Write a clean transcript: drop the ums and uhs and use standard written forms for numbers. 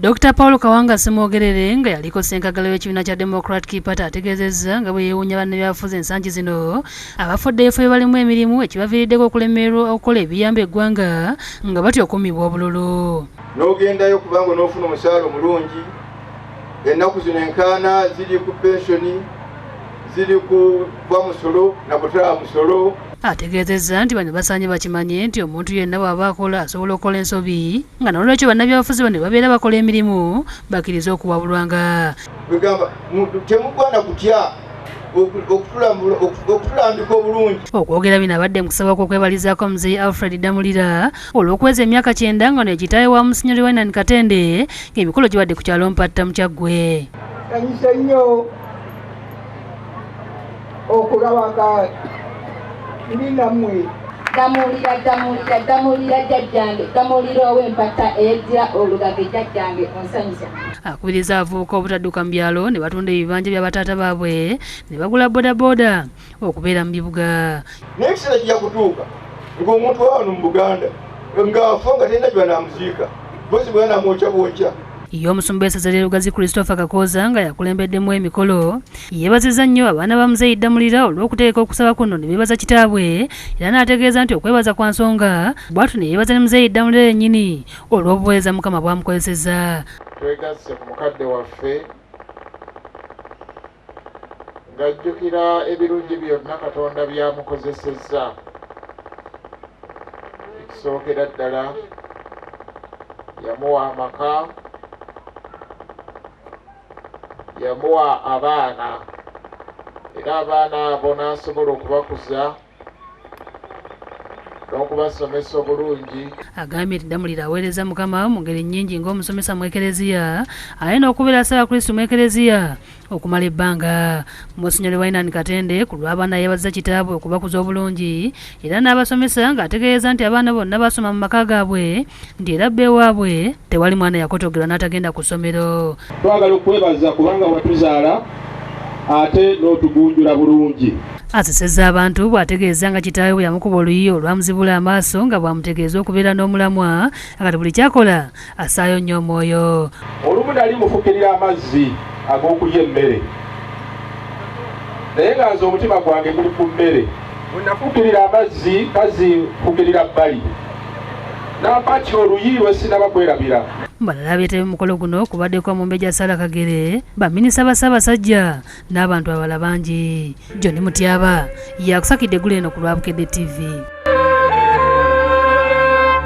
Dr. Paul Kawanga Ssemwogerere nga yaliko ssenkagala w'ekibiina kya Democratic Party ategeezezza nga bwe yeewuunya bannabyabufuzi ensangi zino abafudde ebifo bye balimu emirimu ekibaviiriddeko okulemererwa okukola ebiyamba eggwanga nga batya okummibwa obululu. N'ogendayo kubanga onoofuna omusaala omulungi. Ennaku zino enkaana ziri ku pensioni, ziri kuva musolo na kutaba musolo. Ategeezezza nti bano basaanye bakimanye nti omuntu yenna bw'aba akola asobola okukola ensobi nga n'olwekyo bannabyabufuzi bano babeera bakola emirimu bakkirize okuwabulwanga. Kwegamba temugwana kutya okutulambika obulungi. Okwogera bino abadde mu kusaba kw'okwebalizaako Muzeeyi Alfred Ddamulira olw'okuweza emyaka 90 nga ono ye kitaawe wa Musinyoli Wainan Katende ng'emikolo gibadde ku kyalo Mpatta mu Kyaggwe. Nsanyuse nnyo okulaba nga ndi nammwe. Ddamulira, Ddamulira, Ddamulira jjajjange, Ddamulira ow'Empatta eyeddira Olugave jjajjange onsanyusa. Akubiriza abavubuka obutadduka mu byalo ne batunda ebibanja bya bataata baabwe ne bagula bodaboda okubeera mu bibuga. Naye ekiseera kijja kutuuka ng'omuntu wano mu Buganda ng'afa nga talina gye banaamuziika, mpozi bwe banamwokya bwokya. Ye omusumba w'essaza ly'e Lugazi Christopher Kakooza nga yakulembeddemu emikolo yeebazizza nnyo abaana ba Muzeeyi Ddamulira olw'okutegeka okusaba kuno ne beebaza kitaabwe era n'ategeeza nti okwebaza kwa nsonga bw'atyo ne yeebaza ne Muzeeyi Ddamulira yennyini olw'obuweereza Mukama bw'amukozesezza. Twegasse ku mukadde waffe ng'ajjukira ebirungi byonna Katonda by'amukozesezza. Ekisookera ddala yamuwa amaka, yamuwa abaana, era abaana abo n'asobola okubakuza n'okubasomesa obulungi. Agambye nti Ddamulira aweereza Mukama mu ngeri nnyingi ng'omusomesa mu Ekereziya aye n'okubeera Ssaabakristu mu Ekereziya okumala ebbanga. Monsinyoli Wainan Katende ku lw'abaana yeebazizza kitaabwe okubakuza obulungi era n'abasomesa ng'ategeeza nti abaana bonna basoma mu maka gaabwe nti era bba ewaabwe tewali mwana yakotogerwa n'atagenda ku ssomero. Twagala okwebaza kubanga watuzaala ate n'otugunjula bulungi. Asesezza abantu bw'ategeeza nga kitaawe bwe yamukuba oluyi olwamuzibula amaaso nga bw'amutegeeza okubeera n'omulamwa akati buli ky'akola assaayo nnyo omwoyo. Olumu nali mufukirira amazzi ag'okulya emmere naye nga nze omutima gwange guli ku mmere. Bwe nafukirira amazzi kazifukirira bbali nampaki oluyi lwe sinaba kwerabira. Balala abeetabye mu mukolo guno kubaddeko Omumbejja Sarah Kagere, baminisita ba Ssaabasajja n'abantu abalala bangi. John Mutyaba yakusakidde eggulo eno ku lwa Bukedde TV.